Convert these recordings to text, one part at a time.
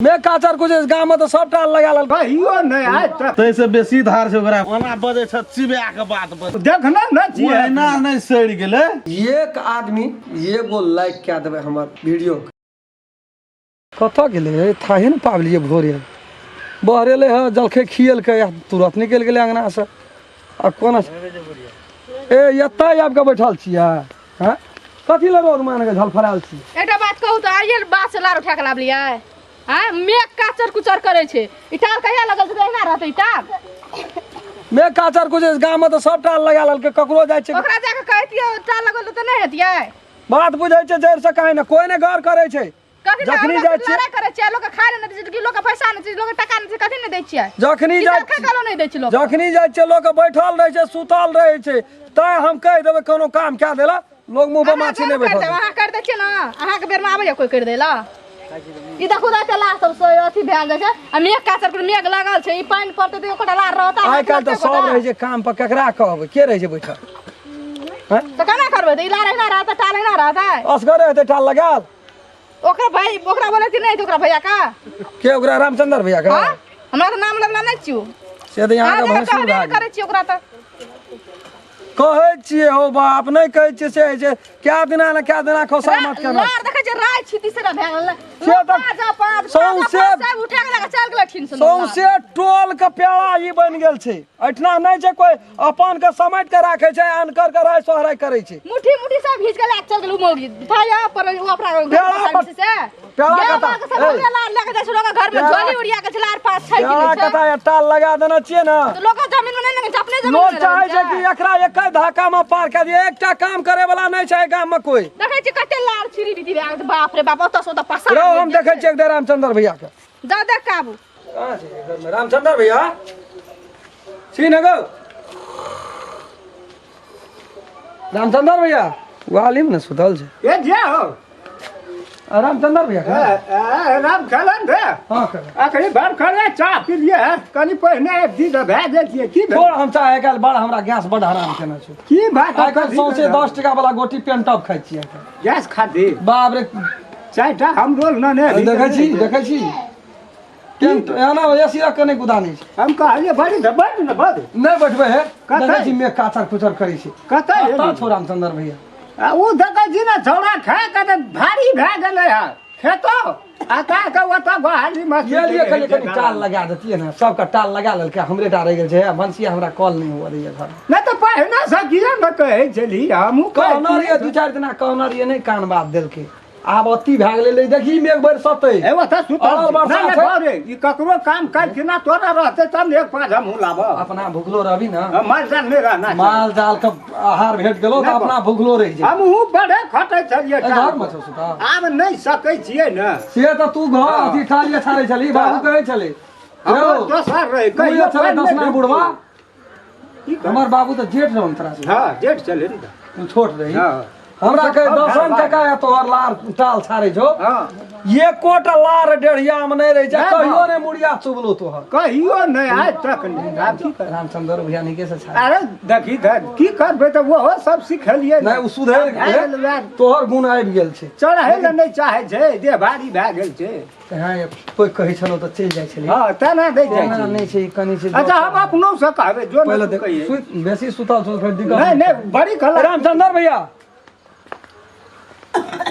मे काचर कुछ गाम में तो सब टाल लगा लेल। कहियो नहि आज तक। ताहिसँ बेसी धार छै ओकरा। ओना बजै छ चिबा के बात बज। देखने न छियै। ओहिना नहि सड़ि गेलै। एक आदमी एगो लाइक कए देबै हमर वीडियो के। कतऽ गेलै थाहे ने पाबलियै भोरे बहरेलै हँ, जलखै खियलकै आ तुरत निकलि गेलै अङ्गनासँ। आ कोना ए एतऽ आबि कऽ बैठल छियै? हँ, कथी लए रौद मानि कऽ झलफरायल छी? एकटा बात कहू तऽ, आइए बात से लार उठा कऽ लाबलियै? आँय, मेघ काचर कुचर करै छै, ई टाल कहिया लगल छै? तऽ एहिना रहतै ई टाल? मेघ काचर कुचर गाम में तऽ सब टाल लगा लेलकै, ककरो जाइ छै। ओकरा जाके कहितियै टाल लगल तऽ नहि हेतियै? बात बुझै छै जड़ि से काहे ने कोइ नहि गौर करै छै। कथी जखनी जाइ छियै लड़ाइ करै छियै, लोक खाय लए नहि दै छै, कि लोक पैसा नहि छै, लोक टका नहि छै, कथी नहि दै छियै? जखनी की जाइ जलखै कालो नहि दै छै लोक? जखनी जाइ छियै लोक बैठल रहै छै, सुतल रहै छै, तैं हम कहि देबै कोनो काम कए देला लोक मुँह पर अहाँ माछी नहि करि बैठल। देब, अहाँ करि दै छियै ने, अहाँके बेरमे आबैए कोइ करि दै लए? ई देखू तऽ एते लार सब से अथी भेल जाइ छै आ मेघ काचर पर मेघ लागल छै, ई पानि पड़तै तऽ एकोटा लार रहतै? आइ काल्हि तऽ सब रहै छै काम पर, केकरा कहबै? के रहै छै बैठल? हैं? तऽ केना करबै तऽ ई लार एहिना रहतै, टाल एहिना रहतै? असगरे हेतै टाल लगायल? ओकरा भाई ओकरा बोले कि नहि ओकरा भैया का के ओकरा? रामचंद्र भैया के? हाँ, हमरा तऽ नाम लेबला नहि छियौ। से तऽ अहाँ अहाँके जाके भैंसुर कहबे भए नहि गेल। करै छियै ओकरा तऽ। कहै छियै हौ बाप, नहि कहै छियै से होइ छै। कए दिना ने कए दिना खोसा मत केना लार देखै छियै राय छिती से भए गेल। से तऽ सौंसे- सब उठा के लगा चल गेल ठिन से। सौंसे टोल के प्यारा ई बनि गेल छै। एहिठिना नहि छै कोइ, अपन के समेट के राखै छै, अनकर के राय सोहराय करै छै। मुट्ठी मुट्ठी सब घीच के लए चल गेल उ मौगी भाई पर उ अपना घर पेड़ा पर पर- से पेड़ा गेल कता- बाग सब ए। हमरे लार लए के जाइ छै, लोक घर में पेड़ा- झोली उड़िया के छै, लार पास छै कि प्यारा नहि छै? कथा टाल लगा देने छियै ने। तऽ लोक जमीन में नहि ने, अपने जमीन लोग में चाहे छै कि एकरा एक धक्का में पार कर दिए। एकटा काम करे वाला नहीं छै गाम में कोई। देखै छी कते लार छिरी बिती भए गेल, बाप रे बाप, ओतऽ से ओतऽ पसार। रौ, हम देखै छियै एक रामचंद्र भैया के। जा देख काबू। कहाँ छै घर में रामचंद्र भैया? छी ने गो रामचंद्र भैया? ग्वाली में ने सुतल छै। ए जे हो। आ, रामचंद्र भैया के? ए, ए, राम खेलन रे। हाँ, कर। अखनी भर खरे चाह पी लिए, कनी पहिने एक दिन भए गेल छियै की भेल? छोड़, हम चाह आइ काल्हि बड़ हमरा गैस बड़ हराम केने छै। की बात? आइ काल्हि सौंसे 10 टका वाला गोटी पेंटअप खाइ छियै आइ काल्हि। गैस खातिर? बाप रे। चारिटा हम रोल न ने। देखै छी, देखै छी, टेंट एना एसी रख के नहि कुदानै छै। हम कहलियै बड़ी तऽ बैठ ने, बैठ। नहि बैठबै हे। कतऽ? देखै छी मेघ काचर कुचर करै छै। कतऽ कतऽ हेली? छौ रामचंद्र भैया? आ ओ देखै छी ने, छौड़ा खा के तऽ भारी भए गेलै हँ, खेतो आ ता के ओतऽ बहाली मत। ये लिए कनि कनि टाल लगा देतियै ने। सबके टाल लगा लेलकै, हमरे टा रहि गेल छै। भनसिया हमरा कॉल नहि हुअ दैया घर। नहि तऽ पहिने से किया ने कहै छली? हमहूँ कहने रहियै 2-4 दिना, कहने रहियै, नहि कान बात देलकै। आब अति भए गेलै। ले देखी, मेघ बरसतै। ए ओतऽ सुतल अरल छी। वर्षा नहि, नहि, छै। बाप रे, ई ककरो काम काज केना तोरा रहतै तब ने एक पाँच हमहूँ लाबब। अपना भुखलो रहबी ने। हम माल जाल नहि रहना छै। माल जाल के आहार भेट गेलो तऽ नहि। अपना भुखलो रहि जेबी। हमहूँ बड़े खटै छलियै। ए, घर मे छौ सुतल? आब नहि सकै छियै ने। से तऽ तू घर हाँ। अथी थाली छाड़ै छली, बाबू कहै छलै। हमर यौ, दोसर रहै तू कहियो जे छलै पानि नहि दसना दै बुढ़वा। की करबै? हमर बाबू तऽ जेठ रहौ ने तोरा से। हँ, जेठ छलै ने। तू छोट रही। हँ। हमरा कहे दसन टका या तोहर लार टाल छाड़ै छौ, एकोटा लार डेढ़िया मे नहि रहै छै। नहि कहियो बाप। नहि मुड़िया चुबलो तोहर? कहियो नहि, आज तक नहि। आब की करबै? रामचंद्र भैया नीके से छाड़ै। अरे देखी तऽ की करबै, तऽ ओहो सब सिखेलियै। नहि, ओ सुधरि भए गेलै। गेल वएह। तोहर गुण आबि गेल छै। चढ़ै लए नहि चाहै छै, देह भारी भए गेल छै। हँ, कोइ कहै छलौ तऽ चलि जाइ छलै। हँ, तेना नहि जाइ तेना छै। नहि छै, कनि छै। अच्छा, हम अपनो से कहबै जो पहिले ने तू देख कहिए। सुति बेसी सुतल छौ फेर दिक्कत। नहि नहि, बड़ी कला। रामचंद्र भैया,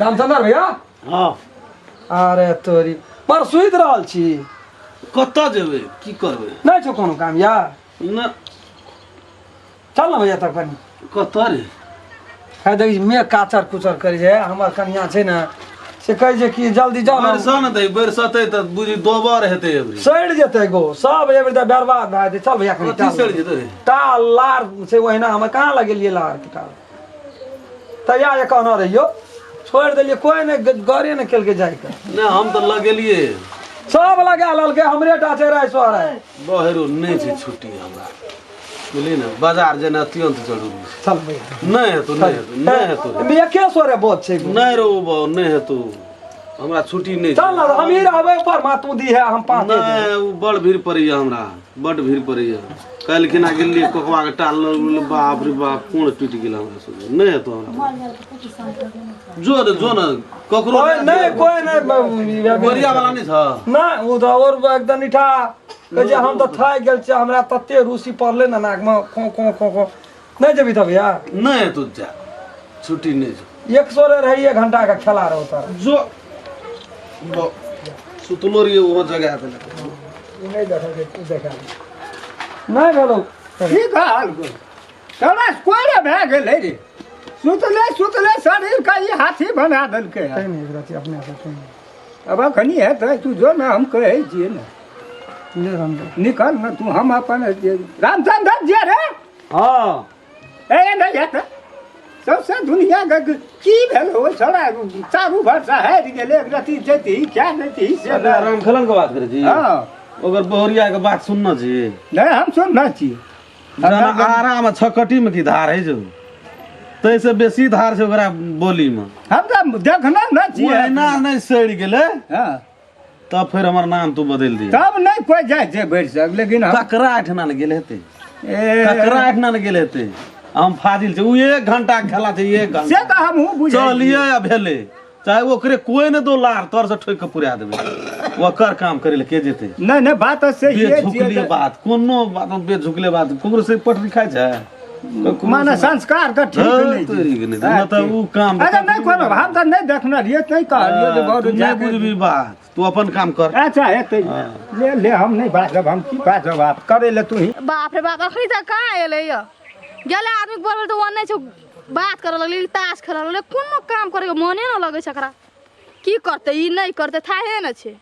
रामचंद्र भैया। हँ। अरे तोरी पर सुति रहल छी। कतऽ जेबै, की करबै? नहि छौ कोनो काम यार? न। चल ने भैया तब कनि। कतऽ रे? है देखी, मेघ काचर कुचर करै छै। हमर कनिया छै ने, से कहै छै कि जल्दी जाउ ने। बरसा ने दै, बरसतै तऽ बुझी दोबर हेतै अबरी। सड़ि जेतै गो सब, एबरी तऽ बर्बाद भए जेतै। चल भैया कनि। कथी टाल सड़ि जेतै रे? टाल लार छै ओहिना हमर। कहाँ लगेलियै लार के टाल? तैया जे कहने रहियो, छोड़ि देलियै। कोइ नहि गौरे नहि केलकै जाइके। नहि, हम तऽ लगेलियै। सब लगा लेलकै, हमरे टा छै राय सोहराय। बहेरो नहि छै छुट्टी हमरा, बुझलियै ने? बाजार जेना अत्यंत जरूरी छै। चल भैया। नहि हेतौ, नहि हेतौ, नहि हेतौ रे। एके सोरे बहुत छै गो। नहि रो बाउ, नहि हेतौ। हमरा छुट्टी नहि चल ना हम ही रहबै ऊपर मा तू दी है हम पाँच दे देबै। नहि ओ बड़ भीड़ पड़ैया हमरा बड़ भीड़ पड़ैया काल्हि खिना गेलियै कोकवा के टाल लग बाप रे बाप कोन टूटि गेल हमरा सब नहि हेतौ हमरा जो ने जो ने ककरो कोई नहीं कोई नहीं गोरिया वाला नहि छ ना ओ तऽ और एकदम निठा कहै छै हम तऽ थाकि गेल छियै हमरा तते रूसी पड़लै ने नाकमे खो खो खो खो नहि जेबही तब यार नहि हेतौ जा छुट्टी नहि छौ एक सौ रही एक घंटा के खेला रहो तारा जो सुतलो रहियै ओहो जगा देलक नहि देखल देखा नहि भेलौ की कहल तोरा कोई भए गेलै रे सुतले सुतले शरीर के ई हाथी बना देलकै हन। नहि एकरा छी अपने से तैं अब अखनी हेतै तू जो ने हम कहै छियै ने नहि राम निकल ने तू हम अपन रामचंद्र जे रे हँ ए नहि हेतै सबसे दुनिया के की भेल हो छौड़ा चारू भर से हारि गेलै एक रति जैती क्या जैती से अरे राम खेलन के बात करै छी हँ ओकर बहुरिया के बात सुनना छी नहि हम सुनना छी जना आराम छकटी में की धार है जो तैसे बेसी धार छै ओकरा बोली में हम तऽ देखना न छी ओहिना नहि सड़ि गेलै हँ तब फेर हमर नाम तू बदलि दिहे तब नहि कोइ जाइ छै भरि सक लेकिन हम ककरा एहिठिना ने गेल हेतै ए, ककरा एहिठिना ने गेल हेतै हम फाजिल छै ओ एक घंटा के खेला छै एक से घंटा तऽ हमहूँ बुझै छियै। चलिए आ भेलै चाहे ओकरे कोई ने दो लार तर से ठोकि के पुरा देबै ओकर काम करै लए के जेतै नहि नहि बात तऽ सहिए छियै बेझुकले तऽ। बात कोनो बात मे बेझुकले बात ककरो से पटरी खाइ छै ककरो माने से- संस्कार तऽ ठीक हँ, नहि तोरी के नहि छै। छै। नहि तऽ उ काम अच्छा नहि कोनो हम तऽ नहि देखने रहियै नहि कहलियै जे तू बहुत नहि जाके- बुझबी बात तू अपन काम कर अच्छा हेतै ले ले हम नहि बाजब हम की बाजब आब करै लए तू ही बाप रे बाप अखनी तक कहाँ एलै यऽ गेलै आदमीके बोलबै तऽ ओ नहि छै बात करऽ लगलै ताश खेलऽ लगलै कोनो काम करैके मोने नहि लगै छै एकरा की करतै ई नहि करतै थाहे ने छै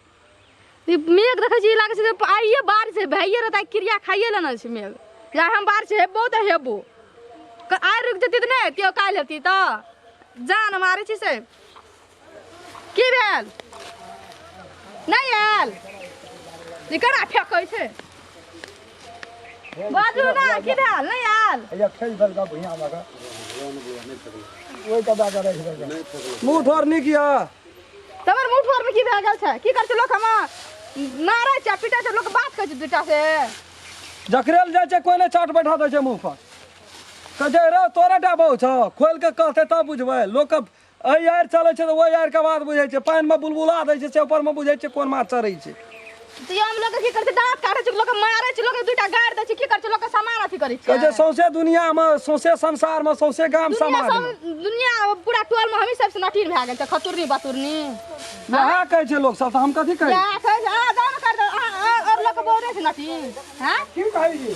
ई मेघ देखै छी लागै छै जे आइए बारिश भैए रहतै आइ क्रिया खाइए लेने छै मेघ जे आइ हम बारिश हेबो तऽ हेबो आइ रुकि जेती तऽ नहि हेतियो काल्हि हेती तऽ जान मारै छी से की भेल नहि आयल ई केना फेकै छै बाजू ना की भेल नहि आयल हैया खेल देलका भुइयाँ मे कऽ ओहि के दऽ कऽ राखि देलका मुँह ठोर नीक यऽ तमर मुँह ठोर में की भए गेल छै की कर छै लोक हम मारै छै पीटै छै लोक बात कहै छै दूटा से जकरे लए जाइ छै कोइ नहि चाट बैठा दै छै मुँह पर कहै छै रे तोरे टा बहु छौ खोलि कऽ कहतै तब बुझबै लोकके एहि आड़ि चलै छै तऽ ओहि आड़िके बात बुझै छै पानिमे बुलबुला दै छै से ऊपरमे बुझै छै कोन माछ चढ़ै छै तऽ हम लोग की करते दांत काटे छै लोक मारे छै लोक दूटा गाड़ दै छै की करते लोक सामान अथी करै छै कहै छै सौंसे दुनियामे सौंसे संसारमे सौंसे गाम दुनिया समाजमे सब दुनिया पूरा टोल में हमी सबसे नटीन भए गेल छै खतुरनी बतुरनी वएह कहै छै लोक सब तऽ हम कथी कहै या कहै छै आ जान कर दो और लोक बोले छै नटीन हैं की कहै छी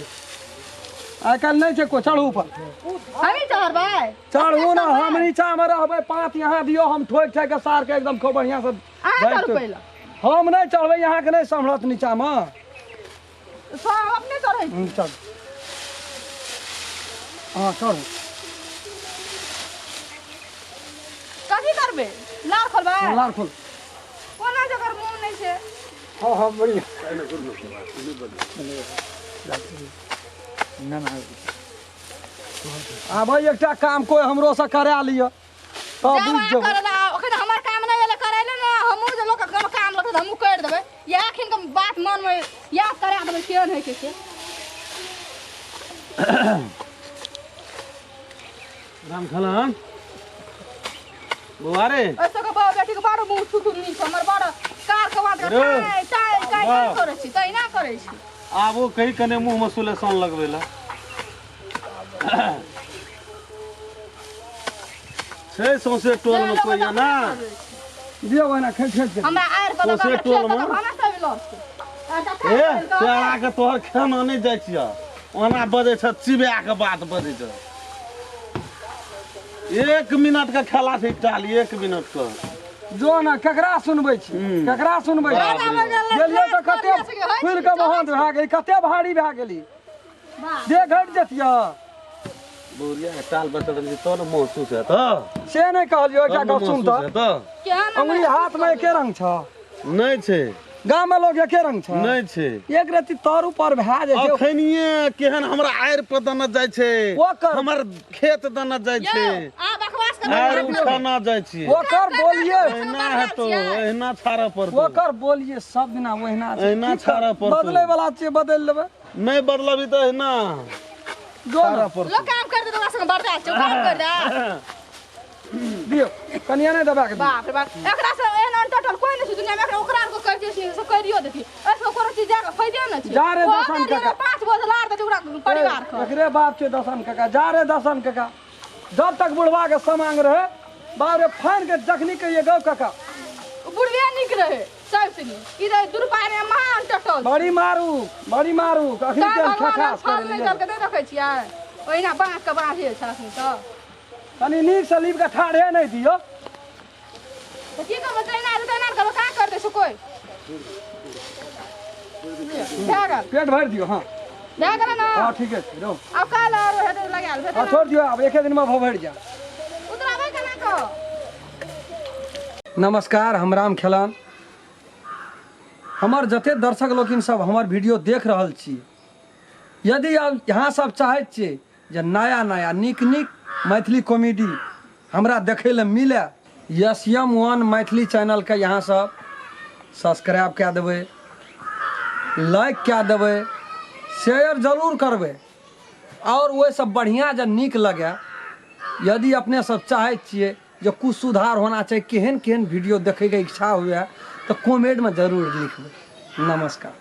आइ काल्हि नहि छै कोइ चढ़ू ऊपर हमी चढ़बै चढ़ू ने हम नीचामे रहबै पाँच यहाँ दियौ हम ठोकि ठाकि कऽ सारके एकदम खूब बढ़िआँसँ अहाँ चढ़ू पहिले हम नहि चढ़बै अहाँके नहि सम्हरत नीचामे सब अपने चढ़ै छी। चल हँ चढ़ू कथी करबै लार खोलबै लार खोल कोना जकर मुँह नहि छै हँ हँ बढ़िया ना ना आब एकटा काम कोइ हमरोसँ करा लिअ तब जाब बुझि अहाँ जेबै करै लए आउ। अखन हमर काम नहि एलै करै लए ने हमहूँ जे लोकके कोनो काम लगतै तऽ हमहूँ करि देबै इएह अखन के बात मनमे याद करा देबै केहन होइ छै से राम खलन बौआ रे ओहि सबके बड़ बेटीके बड़ मुँह थुथुनी छै हमर बड़ कार के बात रे। ताइ ताइ ताइ वाह। करै छी तहिना करै छी आब ओ कही कने मुँह मे सुलेसन लगबै ला छै सौंसे टोल मे कोइ या ना दियौ ओहिना खेत खेत के हमरा आरि पर सौंसे लऽ टोल मे? हमरा सब लड़तै ए चेहरा के तोहर खाना नहि जाइ छिय ओना बजै छ चिबा के बात बजै छ एक मिनट के खेला छै टाल एक मिनट के जो ने केकरा सुनबै छी केकरा सुनबै छी गेलियै तऽ कते फूलि कऽ महन्त भए गेली कते भारी भए गेली जे घटि जतियै बौरिया के टाल पर चढ़ल छी तो ने महसूस हेत से नहि कहलियौ एकटा तब ने गप सुन महसूस तऽ हेत केहन अंगुरी हाथमे एके रंग छौ नहि छै गाम में लोग एके रंग छै नहि छै एक रति तर ऊपर भए जाइ छै अखनिये केहन हमरा आड़ि पर दना जाइ छै ओकर हमर खेत दना जाइ यौ छै आ बकवास कर आड़ि उठाना जाइ छियै ओकर बोलिए एहिना हेतौ एहिना छाड़ऽ पड़तौ ओकर बोलिए सब दिना ओहिना छै एहिना की कर- छाड़ऽ पड़तौ। बदलै वाला छियै बदलि लेबै नहि बदलबी तऽ एहिना जो ने छाड़ऽ पड़तौ लोग काम कर दे तो ओकरा संग बर्दाश्त छौ काम कर दे दियौ कनिया नहि दबा के दियौ बाप रे बाप एकरा से एहन अनटटल कोई नहीं छै दुनिया में एकरा ओकरा आर को कहि दियौ से करियो देती ऐसे कोनो चीज जाके फायदे न छै जा रे ओ दसन करियो काका। पाँच बोझ लार दे ओकरा परिवार के एकरे बाप छै दसन काका जा रे दसन काका जब तक बुढ़वा के समांग रहे बाप रे फाइन के जखनी कहिए गौ काका बुढ़वे नीक रहे सबसे नीक ई रहे दुर्पा रे महा अनटटल बड़ी मारू बड़ी मारू अखनी तैं के भगवान खखास फल करे नहि देलकै नहि देखै छियै ओहिना बाँस के बाँधे छै अखनी तऽ कनी नीक से लीप के ठाढ़े नहि दियौ तऽ की करबै तहिना हेतै तहिना ने करबै कहाँ करतै से कोइ भए गेल पेट भरि दियौ हाँ भए गेलै ने हाँ ठीके छै रहू आब काल्हि आरो हेतै तऽ लगायल हेतै हाँ ने छोड़ि दियौ आब एके दिनमे भऽ भरि जायत उतराबै केना कऽ नमस्कार हम राम खेलान हमर जते दर्शक लोकिन सब हमर वीडियो देख रहल छी यदि आब अहाँ सब चाहैत छियै जे नया नया नीक नीक मैथिली कॉमेडी हमरा देखै लए मिले एस एम वन मैथिली चैनलके यहाँ सब सब्सक्राइब कए देबै लाइक कए देबै शेयर जरूर करबै आओर ओहिसँ बढ़िआँ जे नीक लगै यदि अपने सब चाहै छियै जे किछु सुधार होना चाही केहन केहन वीडियो देखैके इच्छा हुए तऽ कमेंटमे जरूर लिखबै नमस्कार।